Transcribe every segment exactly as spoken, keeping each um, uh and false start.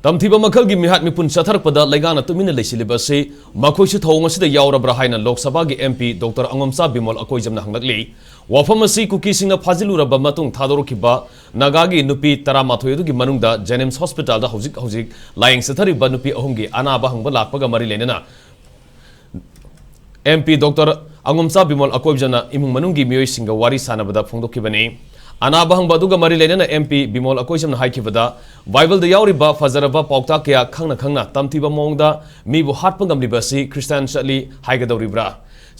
ꯇꯝꯊꯤꯕ ꯃꯈꯜꯒꯤ ꯃꯤꯍꯥꯠ ꯃꯤꯄꯨꯟ ꯆꯠꯊꯔꯛꯄꯗ ꯂꯩꯉꯥꯛꯅ ꯇꯨꯃꯤꯟꯅ ꯂꯩꯁꯤꯜꯂꯤꯕ ꯑꯁꯤ ꯃꯈꯣꯏꯁꯨ ꯊꯧꯑꯣꯡ ꯑꯁꯤꯗ ꯌꯥꯎꯔꯕ꯭ꯔꯥ ꯍꯥꯏꯅ ꯂꯣꯛ ꯁꯚꯥꯒꯤ M P Doctor ꯑꯉꯣꯝꯆꯥ ꯕꯤꯃꯣꯜ ꯑꯀꯣꯏꯖꯝꯅ ꯍꯪꯂꯛꯂꯤ꯫ ꯋꯥꯐꯝ ꯑꯁꯤ ꯀꯨꯀꯤꯁꯤꯡꯅ ꯐꯥꯖꯤꯜꯂꯨꯔꯕ ꯃꯇꯨꯡ ꯊꯥꯗꯣꯔꯛꯈꯤꯕ ꯅꯥꯒꯥꯒꯤ ꯅꯨꯄꯤ ꯇꯔꯥꯃꯥꯊꯣꯏ ꯑꯗꯨꯒꯤ ꯃꯅꯨꯡꯗ JNIMS hospitalꯗ ꯍꯧꯖꯤꯛ ꯍꯧꯖꯤꯛ ꯂꯥꯌꯦꯡ ꯆꯠꯊꯔꯤꯕ ꯅꯨꯄꯤ ꯑꯍꯨꯝꯒꯤ ꯑꯅꯥꯕ ꯍꯪꯕ ꯂꯥꯛꯄꯒ ꯃꯔꯤ ꯂꯩꯅꯅ M P Doctor ꯑꯉꯣꯝꯆꯥ ꯕꯤꯃꯣꯜ ꯑꯀꯣꯏꯕꯖꯝꯅ ꯏꯃꯨꯡ ꯃꯅꯨꯡꯒꯤ ꯃꯤꯑꯣꯏꯁꯤꯡꯒ ꯋꯥꯔꯤ ꯁꯥꯟꯅꯕꯗ ꯐꯣꯡꯗꯣꯛꯈꯤꯕꯅꯤ꯫ ꯑꯅꯥꯕ ꯍꯪꯕ ꯑꯗꯨꯒ ꯃꯔꯤ ꯂꯩꯅꯅ M P ꯕꯤꯃꯣꯜ ꯑꯀꯣꯏꯖꯝꯅ ꯍꯥꯏꯈꯤꯕꯗ, ꯕꯥꯏꯕꯜꯗ ꯌꯥꯎꯔꯤꯕ ꯐꯖꯔꯕ ꯄꯥꯎꯇꯥꯛ ꯀꯌꯥ ꯈꯪꯅ ꯈꯪꯅ ꯇꯝꯊꯤꯕ ꯃꯑꯣꯡꯗ ꯃꯤꯕꯨ ꯍꯥꯠꯄ ꯉꯝꯂꯤꯕ ꯑꯁꯤ ꯈ꯭ꯔꯤꯁꯇꯥꯟ ꯆꯠꯂꯤ ꯍꯥꯏꯒꯗꯧꯔꯤꯕ꯭ꯔꯥ?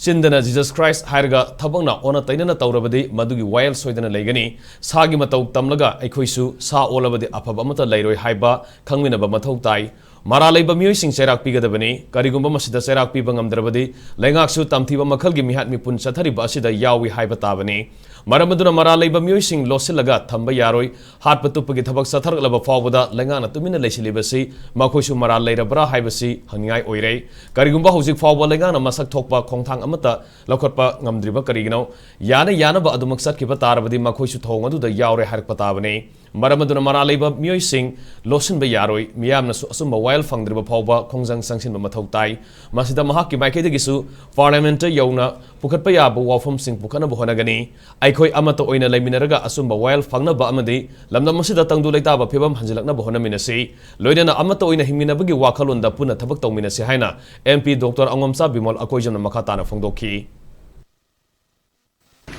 ꯆꯤꯟꯗꯅ Jesus Christ ꯍꯥꯏꯔꯒ ꯊꯕꯛꯅ ꯑꯣꯟꯅ ꯇꯩꯅꯅ ꯇꯧꯔꯕꯗꯤ ꯃꯗꯨꯒꯤ ꯋꯥꯌꯦꯜ ꯁꯣꯏꯗꯅ ꯂꯩꯒꯅꯤ꯫ ꯁꯥꯒꯤ ꯃꯇꯧ ꯇꯝꯂꯒ ꯑꯩꯈꯣꯏꯁꯨ ꯁꯥ ꯑꯣꯜꯂꯕꯗꯤ ꯑꯐꯕ ꯑꯃꯠꯇ ꯂꯩꯔꯣꯏ ꯍꯥꯏꯕ ꯈꯪꯃꯤꯟꯅꯕ ꯃꯊꯧ ꯇꯥꯏ꯫ ꯃꯔꯥꯜ ꯂꯩꯕ ꯃꯤꯑꯣꯏꯁꯤꯡ ꯆꯩꯔꯥꯛ ꯄꯤꯒꯗꯕꯅꯤ꯫ ꯀꯔꯤꯒꯨꯝꯕ ꯃꯁꯤꯗ ꯆꯩꯔꯥꯛ ꯄꯤꯕ ꯉꯝꯗ꯭ꯔꯕꯗꯤ ꯂꯩꯉꯥꯛꯁꯨ ꯇꯝꯊꯤꯕ ꯃꯈꯜꯒꯤ ꯃꯤꯍꯥꯠ ꯃꯤꯄꯨꯟ ꯆꯠꯊꯔꯤꯕ ꯑꯁꯤꯗ ꯌꯥꯎꯏ ꯍꯥꯏꯕ ꯇꯥꯕꯅꯤ꯫ ꯃꯔꯝ ꯑꯗꯨꯅ ꯃꯔꯥꯜ ꯂꯩꯕ ꯃꯤꯑꯣꯏꯁꯤꯡ ꯂꯣꯠꯁꯤꯜꯂꯒ ꯊꯝꯕ ꯌꯥꯔꯣꯏ꯫ ꯍꯥꯠꯄ ꯇꯨꯞꯄꯒꯤ ꯊꯕꯛ ꯆꯠꯊꯔꯛꯂꯕ ꯐꯥꯎꯕꯗ ꯂꯩꯉꯥꯛꯅ ꯇꯨꯃꯤꯟꯅ ꯂꯩꯁꯤꯜꯂꯤꯕꯁꯤ ꯃꯈꯣꯏꯁꯨ ꯃꯔꯥꯜ ꯂꯩꯔꯕ꯭ꯔꯥ ꯍꯥꯏꯕꯁꯤ ꯍꯪꯅꯤꯡꯉꯥꯏ ꯑꯣꯏꯔꯦ꯫ ꯀꯔꯤꯒꯨꯝꯕ ꯍꯧꯖꯤꯛ ꯐꯥꯎꯕ ꯂꯩꯉꯥꯛꯅ ꯃꯁꯛ ꯊꯣꯛꯄ ꯈꯣꯡꯊꯥꯡ ꯑꯃꯠꯇ ꯂꯧꯈꯠꯄ ꯉꯝꯗ꯭ꯔꯤꯕ ꯀꯔꯤꯒꯤꯅꯣ? ꯌꯥꯅ ꯌꯥꯅꯕ ꯑꯗꯨꯃꯛ ꯆꯠꯈꯤꯕ ꯇꯥꯔꯕꯗꯤ ꯃꯈꯣꯏꯁꯨ ꯊꯧꯑꯣꯡ ꯑꯗꯨꯗ ꯌꯥꯎꯔꯦ ꯍꯥꯏꯔꯛꯄ ꯇꯥꯕꯅꯤ꯫ ꯃꯔꯝ ꯑꯗꯨꯅ ꯃꯔꯥꯜ ꯂꯩꯕ ꯃꯤꯑꯣꯏꯁꯤꯡ ꯂꯣꯠꯁꯤꯟꯕ ꯌꯥꯔꯣꯏ꯫ ꯃꯤꯌꯥꯝꯅꯁꯨ ꯑꯆꯨꯝꯕ ꯋꯥꯌꯦꯜ ꯐꯪꯗ꯭ꯔꯤꯕ ꯐꯥꯎꯕ ꯈꯣꯡꯖꯪ ꯆꯪꯁꯤꯟꯕ ꯃꯊꯧ ꯇꯥꯏ꯫ ꯃꯁꯤꯗ ꯃꯍꯥꯛꯀꯤ ꯃꯥꯏꯀꯩꯗꯒꯤꯁꯨ Parliament ꯌꯧꯅ ꯄꯨꯈꯠꯄ ꯌꯥꯕ ꯋꯥꯐꯝꯁꯤꯡ ꯄꯨꯈꯠꯅꯕ ꯍꯣꯠꯅꯒꯅꯤ꯫ ꯑꯩꯈꯣꯏ ꯑꯃꯠꯇ ꯑꯣꯏꯅ ꯂꯩꯃꯤꯟꯅꯔꯒ ꯑꯆꯨꯝꯕ ꯋꯥꯌꯦꯜ ꯐꯪꯅꯕ ꯑꯃꯗꯤ ꯂꯝꯗꯝ ꯑꯁꯤꯗ ꯇꯪꯗꯨ ꯂꯩꯇꯥꯕ ꯐꯤꯕꯝ ꯍꯟꯖꯤꯜꯂꯛꯅꯕ ꯍꯣꯠꯅꯃꯤꯟꯅꯁꯤ꯫ ꯂꯣꯏꯅꯅ ꯑꯃꯠꯇ ꯑꯣꯏꯅ ꯍꯤꯡꯃꯤꯟꯅꯕꯒꯤ ꯋꯥꯈꯜꯂꯣꯟꯗ ꯄꯨꯟꯅ ꯊꯕꯛ ꯇꯧꯃꯤꯟꯅꯁꯤ ꯍꯥꯏꯅ M P Doctor ꯑꯉꯣꯝꯆꯥ ꯕꯤꯃꯣꯜ ꯑꯀꯣꯏꯖꯝꯅ ꯃꯈꯥ ꯇꯥꯅ ꯐꯣꯡꯗꯣꯛꯈꯤ꯫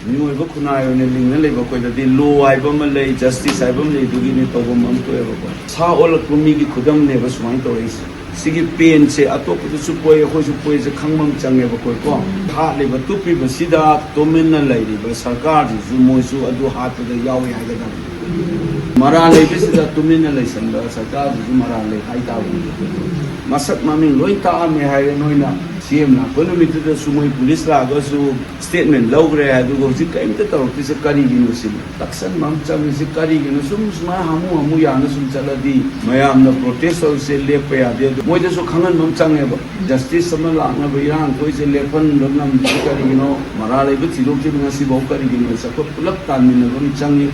ꯃꯤꯑꯣꯏꯕ ꯈꯨꯟꯅꯥꯏ ꯑꯣꯏꯅ ꯂꯤꯡꯅ ꯂꯩꯕ ꯑꯩꯈꯣꯏꯗꯗꯤ law ꯍꯥꯏꯕ ꯑꯃ ꯂꯩ, justice ꯍꯥꯏꯕ ꯑꯃ ꯂꯩ, ꯑꯗꯨꯒꯤꯅꯦ ꯇꯧꯐꯝ ꯑꯃ ꯊꯣꯛꯑꯦꯕꯀꯣ꯫ ꯁꯥ ꯑꯣꯜꯂꯛꯄ ꯃꯤꯒꯤ ꯈꯨꯗꯝꯅꯦꯕ ꯁꯨꯃꯥꯏꯅ ꯇꯧꯔꯛꯏꯁꯦ꯫ ꯁꯤꯒꯤ painꯁꯦ ꯑꯇꯣꯞꯄꯗꯁꯨ ꯄꯣꯛꯑꯦ, ꯑꯩꯈꯣꯏꯁꯨ ꯄꯣꯛꯑꯦꯁꯦ ꯈꯪꯕ ꯑꯃ ꯆꯪꯉꯦꯕꯀꯣ꯫ ꯍꯥꯠꯂꯤꯕ ꯇꯨꯞꯄꯤꯕꯁꯤꯗ ꯇꯨꯃꯤꯟꯅ ꯂꯩꯔꯤꯕ ꯁꯔꯀꯥꯔꯁꯤꯁꯨ ꯃꯣꯏꯁꯨ ꯑꯗꯨ ꯍꯥꯠꯄꯗ ꯌꯥꯎꯏ ꯍꯥꯏꯒꯗꯕꯅꯤ꯫ ꯃꯔꯥꯜ ꯂꯩꯕꯁꯤꯗ ꯇꯨꯃꯤꯟꯅ ꯂꯩꯁꯟꯕ ꯁꯔꯀꯥꯔꯁꯤꯁꯨ ꯃꯔꯥꯜ ꯂꯩ ꯍꯥꯏꯇꯥꯕꯅꯤ꯫ ꯃꯁꯛ ꯃꯃꯤꯡ ꯂꯣꯏ ꯇꯥꯛꯑꯝꯃꯦ ꯍꯥꯏꯔꯦ ꯅꯣꯏꯅ꯫ CM ꯂꯥꯛꯄ ꯅꯨꯃꯤꯠꯇꯨꯗꯁꯨ ꯃꯣꯏ police ꯂꯥꯛꯑꯒꯁꯨ statement ꯂꯧꯈ꯭ꯔꯦ, ꯑꯗꯨꯒ ꯍꯧꯖꯤꯛ ꯀꯔꯤꯝꯇ ꯇꯧꯔꯛꯇ꯭ꯔꯤꯁꯦ ꯀꯔꯤꯒꯤꯅꯣ ꯁꯤꯅꯤ꯫ ꯇꯛꯁꯟꯕ ꯑꯃ ꯆꯪꯉꯤꯁꯦ ꯀꯔꯤꯒꯤꯅꯣ? ꯁꯨꯝ ꯁꯨꯃꯥꯏꯅ ꯍꯥꯃꯨ ꯍꯥꯃꯨ ꯌꯥꯅ ꯁꯨꯝ ꯆꯠꯂꯗꯤ ꯃꯌꯥꯝꯅ protest ꯇꯧꯔꯤꯁꯦ ꯂꯦꯞꯄ ꯌꯥꯗꯦ꯫ ꯑꯗꯣ ꯃꯣꯏꯗꯁꯨ ꯈꯪꯍꯟꯕ ꯑꯃ ꯆꯪꯉꯦꯕ, justice ꯑꯃ ꯂꯥꯛꯅꯕ ꯏꯔꯥꯡ ꯊꯣꯛꯏꯁꯦ ꯂꯦꯞꯍꯟꯕ ꯉꯝꯗ꯭ꯔꯤꯁꯦ ꯀꯔꯤꯒꯤꯅꯣ? ꯃꯔꯥꯜ ꯂꯩꯕ ꯊꯤꯗꯣꯛꯇ꯭ꯔꯤꯕ ꯉꯁꯤꯐꯥꯎ ꯀꯔꯤꯒꯤꯅꯣ? ꯑꯩꯈꯣꯏ ꯄꯨꯂꯞ ꯇꯥꯟꯃꯤꯟꯅꯕ ꯑꯃ ꯆꯪꯉꯤ꯫